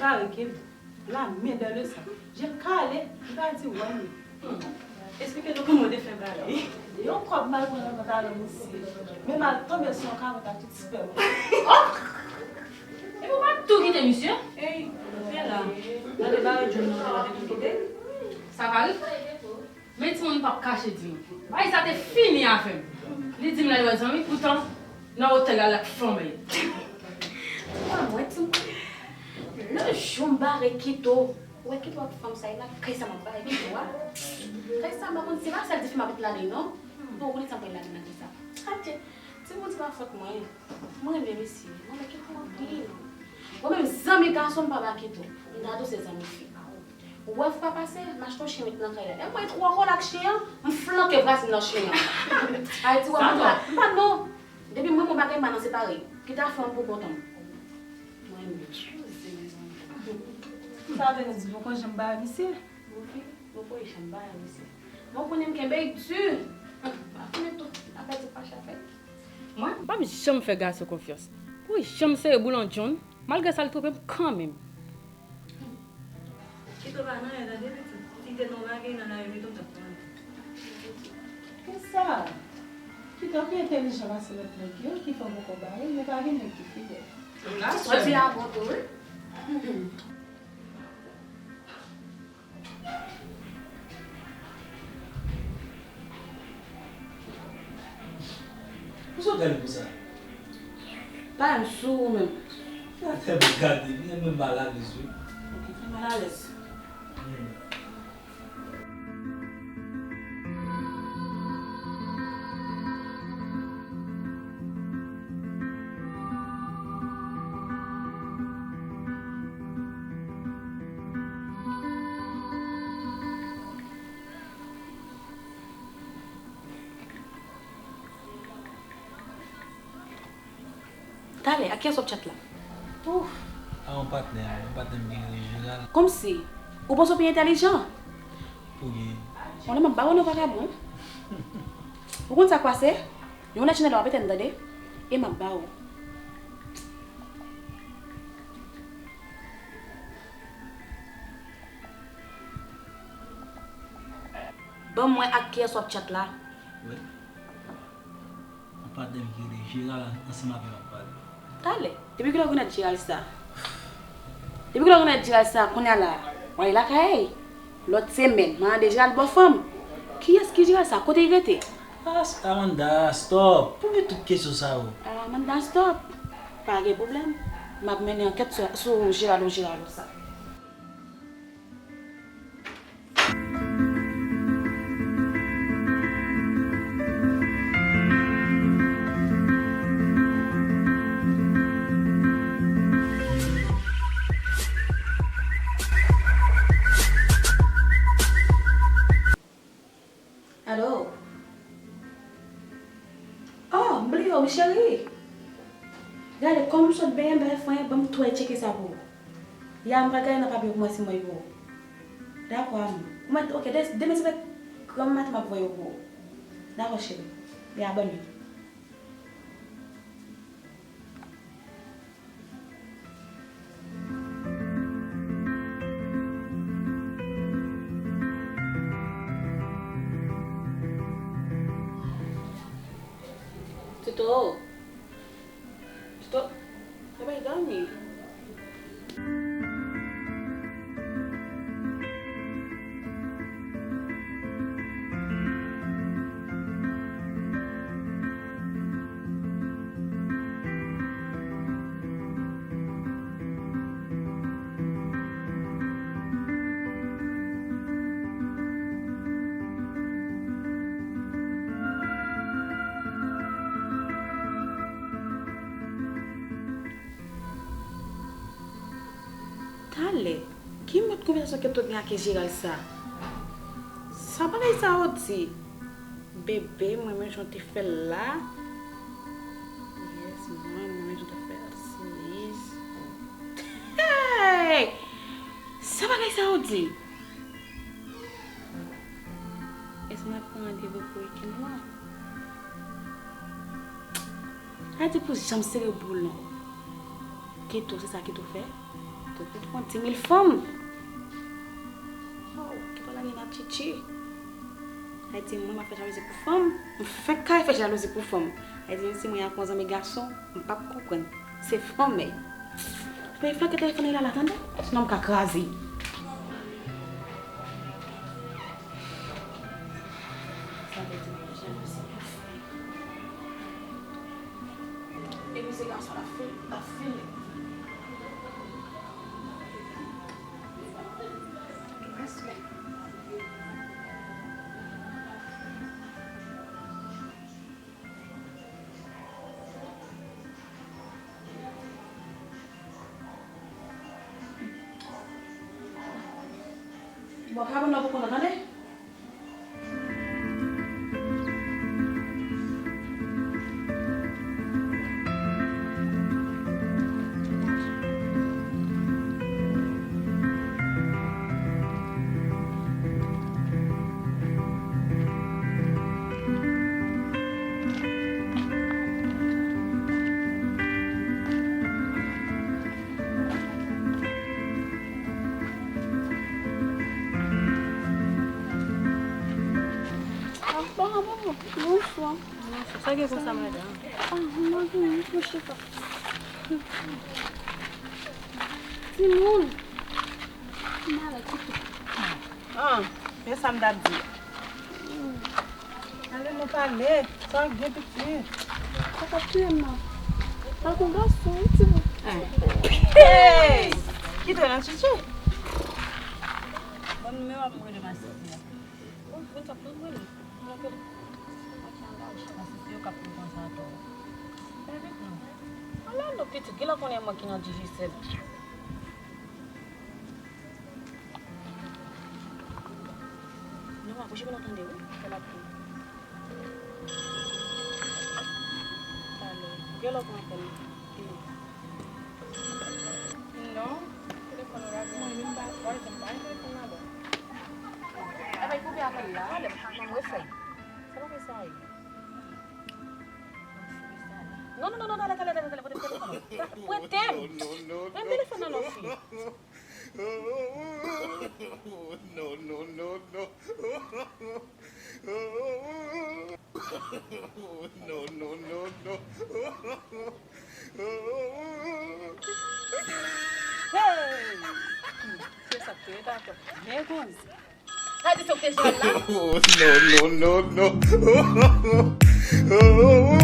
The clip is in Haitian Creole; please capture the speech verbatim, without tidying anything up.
Pare ke la men dan le sa. Je kale, m pa di wè m. Eksplike nou kòman w te fè bagay. Yon kòb m al pran nan vant alò misye. Men m al tonbe sou yon kawòt ak tout spèm. Oh! Epi w pa t tou kite misye? Ey, fè la. Gade bagay John nan, ou te tou kite? Sa ka rive. Men timoun p ap kache di m. Bagay sa te fini avè m. Li di m l al wè zanmi, poutan nan otèl la l ak fanm li. Mwen, timoun. Lè jou m bare Kito, ou wè Kito ak fanm sa, e nan kay sa m ap bare Kito a. Kay sa, m pa konn, se pa sèl dife m ap met ladann non. Bon, ou li tanpri ladann nan kay sa. Atye, timoun, se pa fòt mwen. Mwen renmen mesye, mwen renmen Kito anpil. Mwen menm, zanmi gason m pa ba Kito. M ta tou se zanmi fi. Ou wè fwa pase, m achte yon chen met nan kay la. E mwen twò kole ak chen an, m flanke vwazen nan chen an. Ay, ti wè, m pa, m pa non. Depi mwen, mwen bagay m pa nan separe. Kit a fè yon pou kontan m. Mwen menm. Sa vle di, poko janm bay misye? Wi, poko janm bay misye. Mwen konnen m kenbe l di. M pa konnen tou, afè ti fache avè l. Mwen, m p ap janm fè gason konfyans. Pou janm sere boulon John, malgre sa l twonpe m kanmenm. Kito pa nan yon tande pitit. Si te nan bagay nan lari, Kito t ap pran. Kisa? Kito pi entèlijan pase lòt nèg yo, ki fè w poko bare, men pa gen nèg ki fidèl. Ou di la bon tou, wi. Poukisa w gade m konsa? Pa m sou ou menm. Sa fè m gade, m menm malalèz wi. Ok, fè malalèz. Hmm. Talè, ak kiyès w ap tchat la? Ouf! A yon patnè, yon patnè m ki rele Jeral. Kòmsi? Ou panse w pi entèlijan? Pou gen. Bon, lè m ap ba w non, vagabon. Ou konn sa k pase? Yon lè chanèl la w ap etenn, tande? E m ap ba w. Ban m wè ak kiyès w ap tchat la. Wi. Yon patnè m ki rele Jeral ansanm avè m ap pale. Talè, depi kilè w konèt Jeral sa? Depi kilè w konèt Jeral sa, kounye a la, w ale lakay? Lòt semèn, m ande Jeral bò fanm. Kiyès ki Jeral sa? Kote l rete? Ah, Amanda, stop! Pou ki tout kesyon sa yo? Ah, Amanda, stop! Pa gen pwoblèm. M ap mennen ankèt sou, sou Jeral ou Jeral ou sa. Alo? Oh, m bliye w, wi, cheri. Gade, kòm m sot benyen, m pa fè anyen, ban m tou al tcheke sa pou ou. Ya, m pral gade nan papye pou mwen si mwen pou ou. Dakò, amou. Ou mèt, ok, de-, demen se fèt, granm maten m ap voye yo pou ou. Dakò, cheri. Ya, bòn nwit. Tito. Tito. Sa bay dòmi. Talè, ki mòd konvèsasyon Keto gen ak Jeral sa? Sa bagay sa yo di? Bebe, mwen renmen jan w te fè l la. Yes, mwen renmen jan w te fè l, sis. Hey! Sa bagay sa yo di? Èske n ap pran randevou pou wikenn lan? Sa di pou janm sere boul non. Keto, se sa Keto fè? Tout moun pran di mil fanm. Oh, ki pa lage nan tchitchi. Ay di mwen, m ap fè jalouzi pou fanm. M fenk kay fè jalouzi pou fanm. Ay di si mwen ak yon zanmi gason, m p ap konprann. Se fanm, men. Men flanke telefòn la, la, tande. Sinon, m ka kraze. Sa vle di mwen jalouzi pou fanm. Epi se gason la fè, la fè. Bon, ka ban nan pou kontan, tande? Ah, bon, bon, bon. Bonswa. Sa gen konsa, madanm? Ah, m ap vini, mwen chita. Timoun. Malad, pitit. Ah, men sa m t ap di. Ale nou pale, sa w gen pitit? Sa k ap touye m nan. Ak yon gason, wi, timoun. Hey! Kite nan tchitchi. Bon, men w ap mwen rele masisi a. Bon, vin sa pran mwen li. Mwen ke li. Masisi yo k ap pran konsa atò. Pèmèt nou. Ala non, pitit, genlè konnen mwen ki nan Digicel. Non, apwoche pou nou tande, wi. Fè l ap tou. Talè. Gen lòt mwen fè l. Non, telefòn ou la gen. Mwen menm pa, pa gen, pa gen telefòn ladan. Ebyen, koupe apèl la. Talè, m pa janm refè. Sa pa fè sa ye. Non, non, non, non, talè, talè, talè, talè, pote telefòn nan. Prete m. Prete m telefòn nan, non, fi. No, no, no, no. No, no, no, no. Hey! Se sa k te ye, dakò. Men kouz. Sa di se w te jwenn la? No, no, no, no.